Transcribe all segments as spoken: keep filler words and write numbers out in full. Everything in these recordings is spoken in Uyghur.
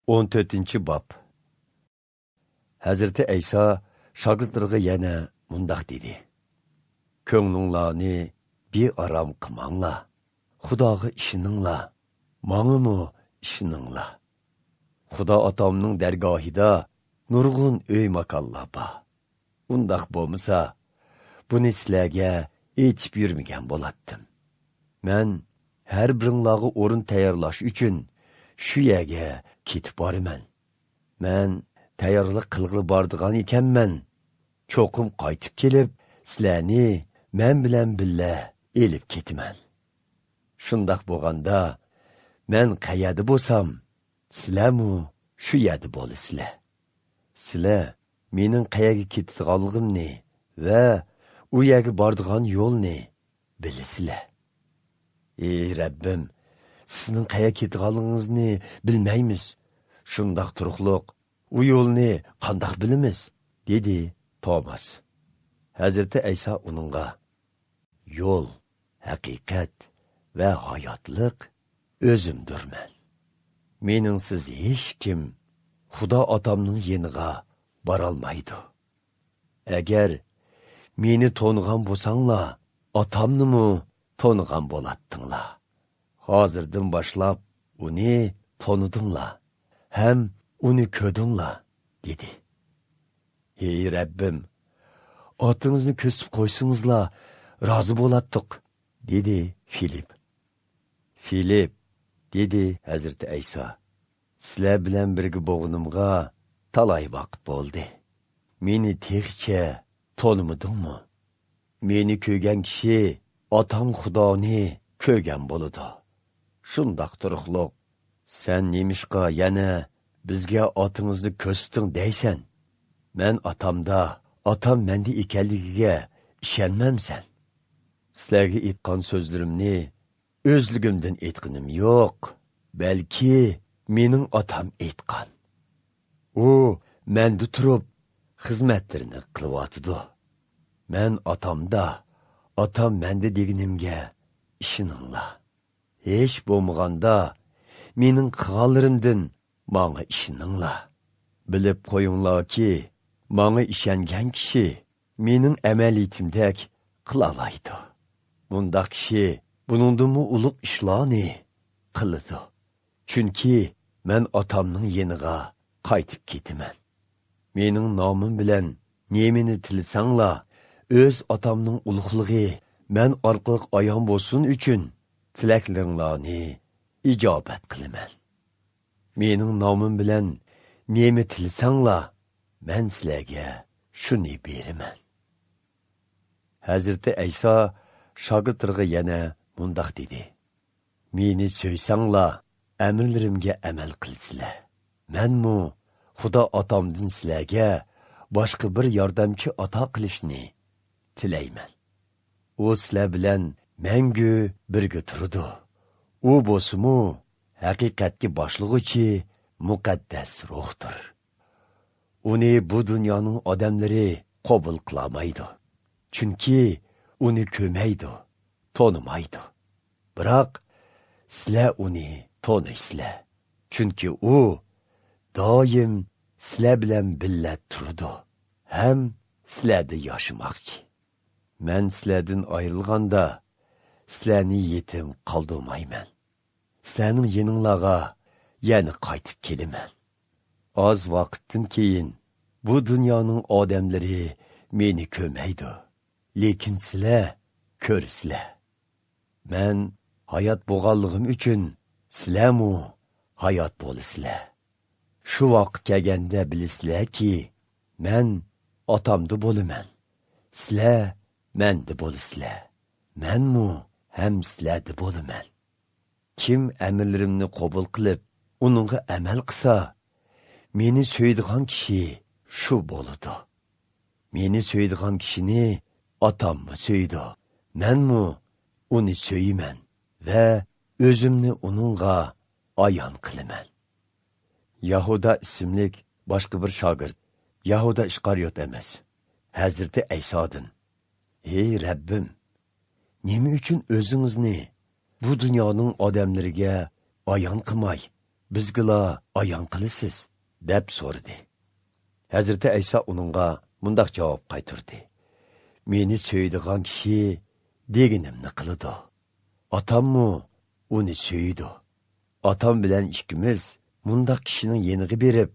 ئون تۆتىنچى باب. ھەزرىتى ئەيسا شاگىرتلىرىغا يەنە مۇنداق دېدى: «كۆڭلۈڭلارنى بىئارام قىلماڭلار. خۇداغا ئىشىنىڭلار، ماڭىمۇ ئىشىنىڭلار. خۇدا ئاتامنىڭ دەرگاھىدا نۇرغۇن ئۆي ماكانلار بار. ئۇنداق بولمىسا، بۇنى سىلەرگە ئېيتىپ يۈرمىگەن بولاتتىم. مەن ھەر بىرىڭلارغا ئورۇن تەييارلاش ئۈچۈن شۇ يەرگە كېتىپ بارىمەن. مەن تەييارلىق قىلغىلى بارىدىغان ئىكەنمەن. چوقۇم قايتىپ كېلىپ، سىلەرنى مەن بىلەن بىللە ئېلىپ كېتىمەن. شۇنداق بولغاندا، مەن قەيەردە بولسام، سىلەرمۇ شۇ يەردە بولىسىلەر. سىلەر مېنىڭ قەيەرگە كېتىدىغانلىقىمنى ۋە ئۇ يەرگە بارىدىغان يولنى بىلىسىلەر.» «ئى رەببىم، سىزنىڭ قەيەرگە كېتىدىغانلىقىڭىزنى بىلمەيمىز. شۇنداق تۇرۇقلۇق، ئۇ يولنى قانداق بىلىمىز؟» دېدى توماس. ھەزرىتى ئەيسا ئۇنىڭغا: «يول، ھەقىقەت ۋە ھاياتلىق ئۆزۈمدۇرمەن. مېنىڭسىز ھېچكىم خۇدا ئاتامنىڭ يېنىغا بارالمايدۇ. ئەگەر مېنى تونۇغان بولساڭلار، ئاتامنىمۇ تونۇغان بولاتتىڭلار. ھازىردىن باشلاپ ئۇنى تونۇدۇڭلار ھەم ئۇنى كۆردۈڭلار» دېدى. «ھەي رەببىم، ئاتىڭىزنى كۆرسىتىپ قويسىڭىزلا رازى بولاتتۇق» دېدى فىلىپ. «فىلىپ»، دېدى ھەزرىتى ئەيسا، «سىلەر بىلەن بىرگە بولغىنىمغا تالاي ۋاقىت بولدى. مېنى تېخىچە تونۇمىدىڭمۇ؟ مېنى كۆرگەن كىشى ئاتاڭ خۇدانى كۆرگەن بولىدۇ. شۇنداق تۇرۇقلۇق، سەن نېمىشقا يەنە بىزگە ئاتىڭىزنى كۆرسىتىڭ دەيسەن؟ مەن ئاتامدا، ئاتام مەندە ئىكەنلىكىگە ئىشەنمەمسەن؟ سىلەرگە ئېيتقان سۆزلىرىمنى ئۆزلۈكۈمدىن ئېيتقىنىم يوق، بەلكى مېنىڭ ئاتام ئېيتقان. ئۇ مەندە تۇرۇپ خىزمەتلىرىنى قىلىۋاتىدۇ. مەن ئاتامدا، ئاتام مەندە دېگىنىمگە ئىشىنىڭلار. ھېچ بولمىغاندا مېنىڭ قىلغانلىرىمدىن ماڭا ئىشىنىڭلار. بىلىپ قويۇڭلاركى، ماڭا ئىشەنگەن كىشى مېنىڭ ئەمەلىيىتىمدەك قىلالايدۇ. مۇنداق كىشى بۇنىڭدىنمۇ ئۇلۇغ ئىشلارنى قىلىدۇ. چۈنكى مەن ئاتامنىڭ يېنىغا قايتىپ كېتىمەن. مېنىڭ نامىم بىلەن نېمىنى تىلىسەڭلار، ئۆز ئاتامنىڭ ئۇلۇغلۇقى مەن ئارقىلىق ئايان بولسۇن ئۈچۈن، تىلەكلىرىڭلارنى ئىجابەت قىلىمەن. مېنىڭ نامىم بىلەن نېمە تىلىسەڭلار، مەن سىلەرگە شۇنى بېرىمەن.» ھەزرىتى ئەيسا شاگىرتلىرىغا يەنە مۇنداق دېدى: «مېنى سۆيسەڭلار، ئەمىرلىرىمگە ئەمەل قىلىسىلەر. مەنمۇ خۇدا ئاتامدىن سىلەرگە باشقا بىر ياردەمچى ئاتا قىلىشنى تىلەيمەن. ئۇ سىلەر بىلەن مەڭگۈ بىرگە تۇرىدۇ. ئۇ بولسىمۇ ھەقىقەتكە باشلىغۇچى مۇقەددەس روھتۇر. ئۇنى بۇ دۇنيانىڭ ئادەملىرى قوبۇل قىلالمايدۇ. چۈنكى ئۇنى كۆرمەيدۇ، تونۇمايدۇ. بىراق سىلەر ئۇنى تونۇيسىلەر. چۈنكى ئۇ دائىم سىلەر بىلەن بىللە تۇرىدۇ ھەم سىلەردە ياشىماقچى. مەن سىلەردىن ئايرىلغاندا، سىلەرنى يېتىم قالدۇرمايمەن. سىلەرنىڭ يېنىڭلارغا يەنە قايتىپ كېلىمەن. ئاز ۋاقىتتىن كېيىن بۇ دۇنيانىڭ ئادەملىرى مېنى كۆرمەيدۇ، لېكىن سىلەر كۆرىسىلەر. مەن ھايات بولغانلىقىم ئۈچۈن سىلەرمۇ ھايات بولىسىلەر. شۇ ۋاقىت كەلگەندە بىلىسىلەركى، مەن ئاتامدا بولىمەن، سىلەر مەندە بولىسىلەر، مەنمۇ ھەم سىلەردە بولىمەن. كىم ئەمىرلىرىمنى قوبۇل قىلىپ، ئۇنىڭغا ئەمەل قىلسا، مېنى سۆيىدىغان كىشى شۇ بولىدۇ. مېنى سۆيىدىغان كىشىنى ئاتاممۇ سۆيىدۇ. مەنمۇ ئۇنى سۆيىمەن ۋە ئۆزۈمنى ئۇنىڭغا ئايان قىلىمەن.» يەھۇدا ئىسىملىك باشقا بىر شاگىرت، يەھۇدا ئىسخارىيوت ئەمەس، ھەزرىتى ئەيسادىن: «ھەي رەببىم، نېمە ئۈچۈن ئۆزىڭىزنى بۇ دۇنيانىڭ ئادەملىرىگە ئايان قىلماي، بىزگىلا ئايان قىلىسىز؟» دەپ سورىدى. ھەزرىتى ئەيسا ئۇنىڭغا مۇنداق جاۋاب قايتۇردى: «مېنى سۆيىدىغان كىشى دېگىنىمنى قىلىدۇ. ئاتاممۇ ئۇنى سۆيىدۇ. ئاتام بىلەن ئىككىمىز مۇنداق كىشىنىڭ يېنىغا بېرىپ،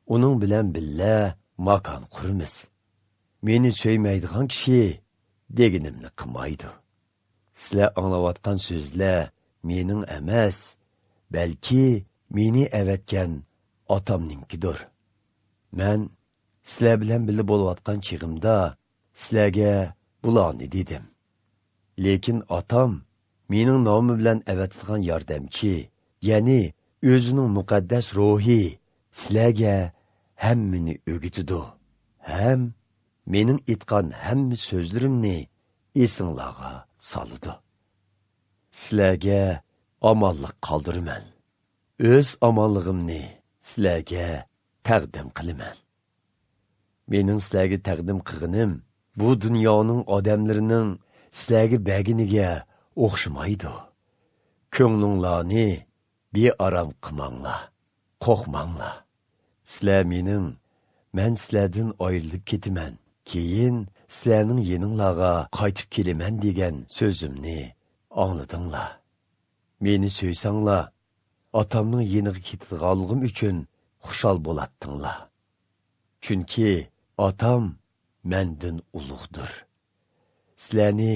ئۇنىڭ بىلەن بىللە ماكان قۇرىمىز. مېنى سۆيمەيدىغان كىشى دېگىنىمنى قىلمايدۇ. سىلەر ئاڭلاۋاتقان سۆزلەر مېنىڭ ئەمەس، بەلكى مېنى ئەۋەتكەن ئاتامنىڭكىدۇر. مەن سىلەر بىلەن بىللە بولۇۋاتقان چېغىمدا سىلەرگە بۇلارنى دېدىم. لېكىن ئاتام مېنىڭ نامىم بىلەن ئەۋەتىدىغان ياردەمچى، يەنى ئۆزىنىڭ مۇقەددەس روھى سىلەرگە ھەممىنى ئۆگىتىدۇ ھەم مېنىڭ ئېيتقان ھەممە سۆزلىرىمنى ئېسىڭلارغا سالىدۇ. سىلەرگە ئامانلىق قالدۇرىمەن. ئۆز ئامانلىقىمنى سىلەرگە تەقدىم قىلىمەن. مېنىڭ سىلەرگە تەقدىم قىلغىنىم بۇ دۇنيانىڭ ئادەملىرىنىڭ سىلەرگە بەرگىنىگە ئوخشىمايدۇ. كۆڭلۈڭلارنى بىئارام قىلماڭلار، قورقماڭلار. سىلەر مېنىڭ، مەن سىلەردىن ئايرىلىپ كېتىمەن، كېيىن سىلەرنىڭ يېنىڭلارغا قايتىپ كېلىمەن دېگەن سۆزۈمنى ئاڭلىدىڭلار. مېنى سۆيسەڭلار، ئاتامنىڭ يېنىغا كېتىدىغانلىقىم ئۈچۈن خۇشال بولاتتىڭلار. چۈنكى ئاتام مەندىن ئۇلۇغدۇر. سىلەرنى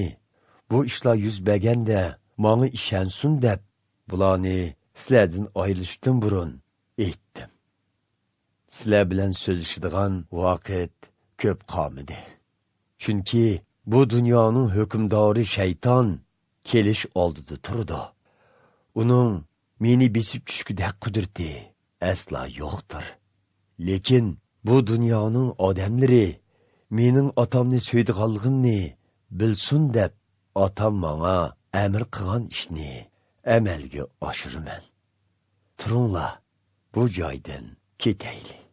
بۇ ئىشلار يۈز بەرگەندە ماڭا ئىشەنسۇن دەپ، بۇلارنى سىلەردىن ئايرىلىشتىن بۇرۇن ئېيتتىم. سىلەر بىلەن سۆزلىشىدىغان ۋاقىت كۆپ قالمىدى. چۈنكى بۇ دۇنيانىڭ ھۆكۈمدارى شەيتان كېلىش ئالدىدا تۇرىدۇ. ئۇنىڭ مېنى بېسىپ چۈشكۈدەك قۇدرىتى ئەسلا يوقتۇر. لېكىن بۇ دۇنيانىڭ ئادەملىرى مېنىڭ ئاتامنى سۆيىدىغانلىقىمنى بىلسۇن دەپ، ئاتام ماڭا ئەمىر قىلغان ئىشنى ئەمەلگە ئاشۇرىمەن. تۇرۇڭلار، بۇ جايدىن كېتەيلى.